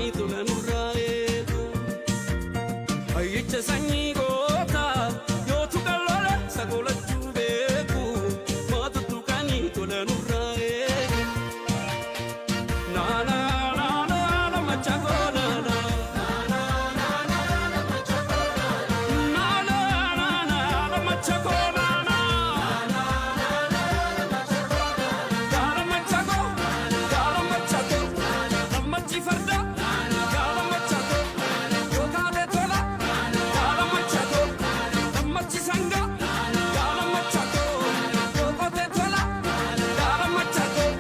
Tuqanii tola nurraa eegu. Hayyicha sanyii goota yoo tuqan lola sakolachuu beeku. Maatu tuqanii tola nurraa eegu. Naana naana nama chakoo naana. Naana naana nama chakoo naana. Gaara machakoo, gaara machakoo, nammachi farda, gaara machakoo, yoo taate tola, gaara machakoo, nammachi sangaa, gaara machakoo, yoo qote tola, gaara machakoo,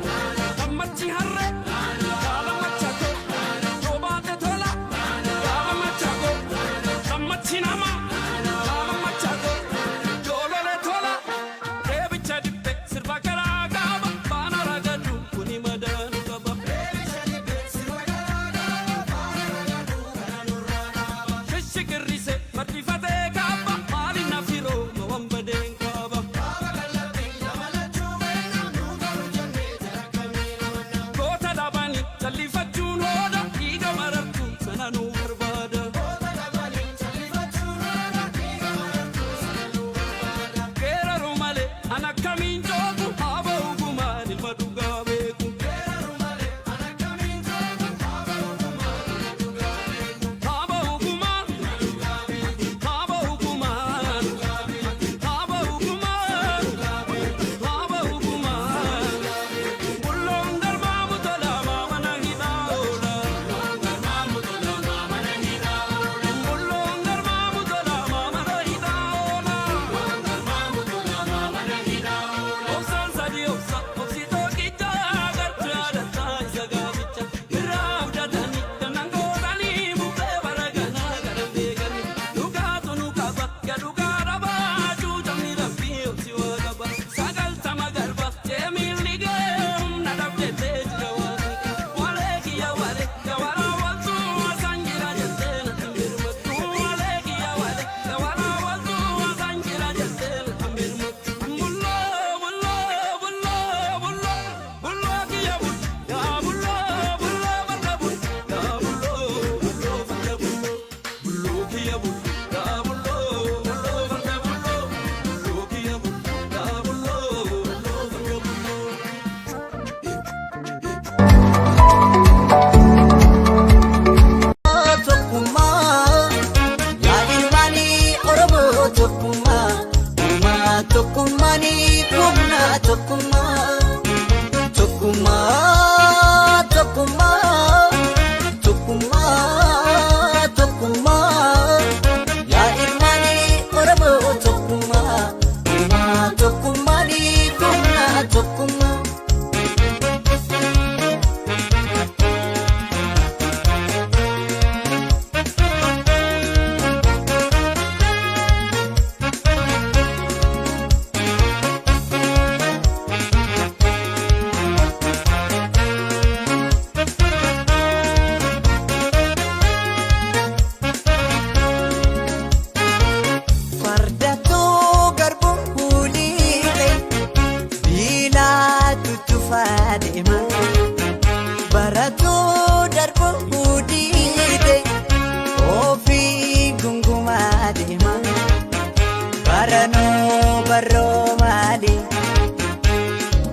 nammachi harree, gaara machakoo, yoo baate tola, gaara machakoo, nammachi nama, gaara machakoo, yoo lole tola, deebicha dibbe sirba garaa qaba, baana ragadu kuni madaanu qaba. Shishikirrise martifatee kaaba maaliin na firoo ma waan badeen kaaba. Goota dhabanii jallifachuun hooda dhiiga marartuu sana nu barbaada. Geeraru malee an akkamiin joogu haaba ogumaan ilma dhugaa beeku. Haaba ogumaan, haaba ogumaan, haaba ogumaan, haaba ogumaan. Bulloon garbaa mutolaa maamana hidhaa oola. Bulloon garbaa mutolaa maamana hidhaa oola. Obsaan sadii obsa obsitoo qicaa gartuu yaadataa isa gaaficha. Irraa abdatanii dannan gootanii bubbee bara ganaa gara beekanii. Dhugaatu nu qaba gadhugaa dhabaa cuucamni rabbii obsi waa qaba. Sagaltama garba jeemiin ligee humna dhabdettee jira waaqni. Walee kiyya walee gawara waltuu asaan jira jettee natti mirmattu. Walee kiyya walee gawara waltuu asaan jira jettee natti mirmattu. Bulloo bulloo bulloo bulloo bulloo kiyya bul yaa bulloo bulloo farda bul yaa bulloo bulloo farda bulloo bulloo kiyya bul yaa bulloo bulloo farda bulloo bulloo kiyya bul yaa bulloo bulloo farda bulloo. Tokkummaa yaa ilmaanii Oromoo, tokkummaa uumaa, tokkummaanii humna, tokkummaa, tokkummaa, tokkummaa, tokkummaa, tokkummaa yaa ilmaanii Oromoo, tokkummaa uumaa, tokkummaanii humna, tokkummaa. Fardattuu garbuun huliiqe biilaatu tufaa deema. Baratuu darbuun hudiide ofii gungumaa deema. Baranoo barroo maali,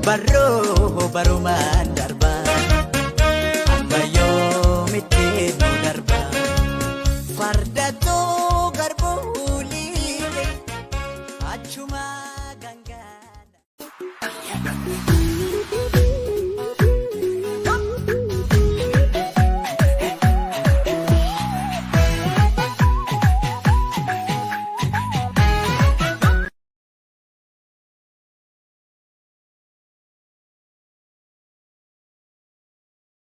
barroo barumaan darba, amma yoomitti nu darba. Fardattuu garbuun huliiqe achuma.